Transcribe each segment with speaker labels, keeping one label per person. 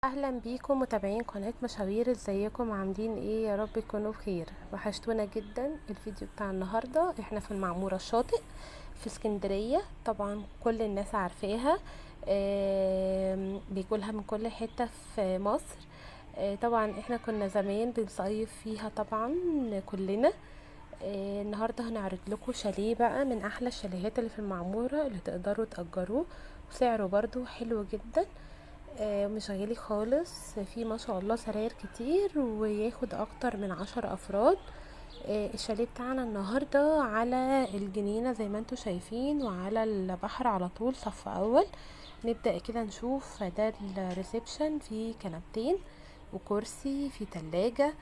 Speaker 1: اهلا بيكم متابعين قناة مشاوير، ازيكم؟ عاملين ايه؟ يا رب تكونوا بخير. وحشتونا جدا. الفيديو بتاع النهاردة احنا في المعمورة الشاطئ في اسكندرية، طبعا كل الناس عارفاها، بيقولها من كل حتة في مصر. طبعا احنا كنا زمان بنصيف فيها طبعا كلنا. النهاردة هنعرض لكم شاليه بقى من احلى الشاليهات اللي في المعمورة اللي تقدروا تأجروه، وسعره برضو حلو جدا، مش غالي خالص. في ما شاء الله سراير كتير وياخد اكتر من 10 افراد. الشاليه بتاعنا النهاردة على الجنينة زي ما انتم شايفين، وعلى البحر على طول، صف اول. نبدأ كده نشوف ده الريسبشن، فيه كنبتين وكرسي، في تلاجة،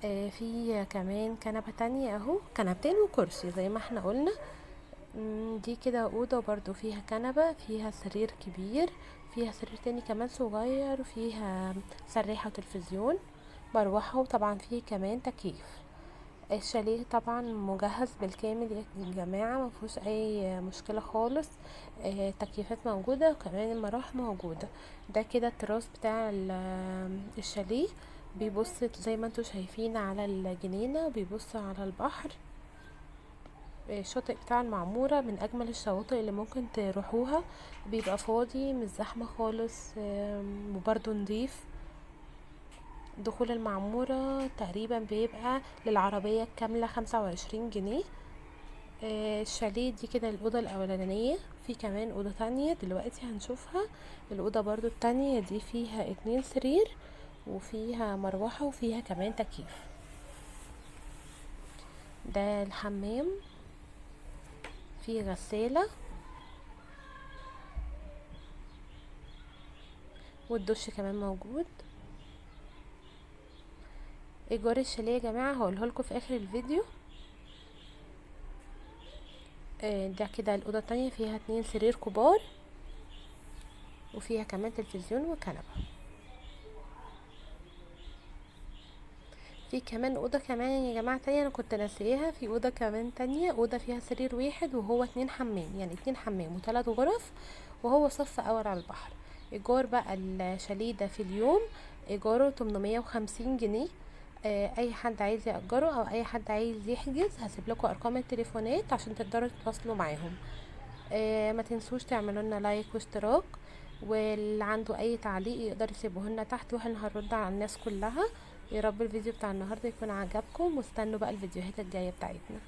Speaker 1: في كمان كنبة تانية اهو، كنبتين وكرسي زي ما احنا قلنا. دي كده أوضة برضو فيها كنبة، فيها سرير كبير، فيها سرير تاني كمان صغير، فيها سريحة وتلفزيون، مروحة، وطبعا فيه كمان تكييف. الشاليه طبعا مجهز بالكامل يا جماعة، ما فيهوش اي مشكلة خالص، التكييفات موجودة وكمان المراوح موجودة. ده كده التراس بتاع الشاليه، بيبص زي ما انتم شايفين على الجنينة، بيبص على البحر. الشاطئ بتاع المعمورة من أجمل الشواطئ اللي ممكن تروحوها، بيبقى فاضي مش زحمة خالص، وبرضو نضيف. دخول المعمورة تقريبا بيبقى للعربية الكاملة 25 جنيه. الشاليه دي كده الأوضة الأولانية، في كمان أوضة تانية دلوقتي هنشوفها. الأوضة برضو التانية دي فيها 2 سرير وفيها مروحة وفيها كمان تكييف. ده الحمام، فيه غسالة والدش كمان موجود. ايجار الشاليه يا جماعة هقوله لكم في اخر الفيديو. ده كده الأوضة التانية فيها 2 سرير كبار وفيها كمان تلفزيون وكنبة. في كمان أوضة كمان يا جماعة تانية أنا كنت ناسياها، في أوضة كمان تانية، أوضة فيها سرير واحد وهو 2 حمام، يعني 2 حمام وتلات غرف، وهو صف أول على البحر. إيجار بقى الشاليه ده في اليوم إيجاره 850 جنيه. أي حد عايز يأجره أو أي حد عايز يحجز هسيب لكم أرقام التليفونات عشان تقدروا تتواصلوا معاهم. ما تنسوش تعملوا لنا لايك واشتراك، واللي عنده أي تعليق يقدر يسيبه لنا تحت واحنا هنرد على الناس كلها. يا رب الفيديو بتاع النهارده يكون عجبكم، واستنوا بقى الفيديوهات الجايه بتاعتنا.